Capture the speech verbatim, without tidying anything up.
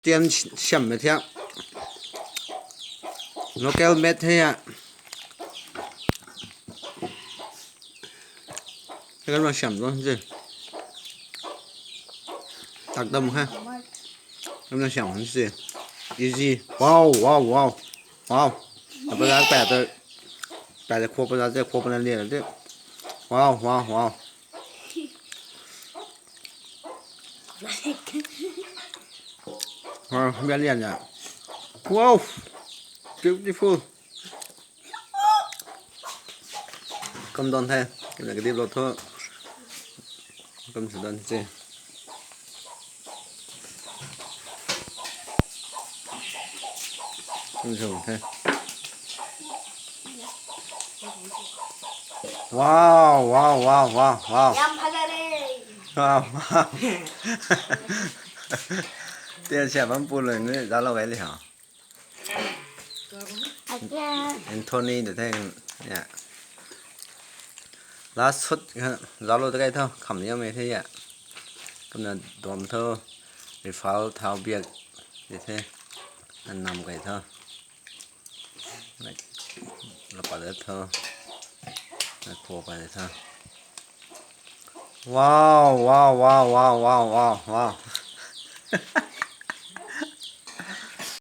Tian siam me thiak. Local made the ya. Kan ma siam lo si. Tak dam ha. Kan ma siam si. Easy. Wow, wow, wow. Wow. Apa dak pa ta. Pa ta khua pa ta, khua pa na lia ta. Wow, wow, wow. Wow, bia lian ya. Wow. Beautiful. Kum don the. Kum na kadip lo tho. Kum sw don se. Kum sw the. Wow, wow, wow, wow, wow. Yam phazare. Wow, wow. Tian siam bam pu lou ni, zalo gai li ha. Acha. Anthony de the, ya. Last shot, zalo de gai tho, kham liam me the ya. Kumna dom tho, refill thau biak de the. An nam gai tho. Lapa de tho. Kho pa de tho. Wow, wow, wow, wow, wow, wow, wow.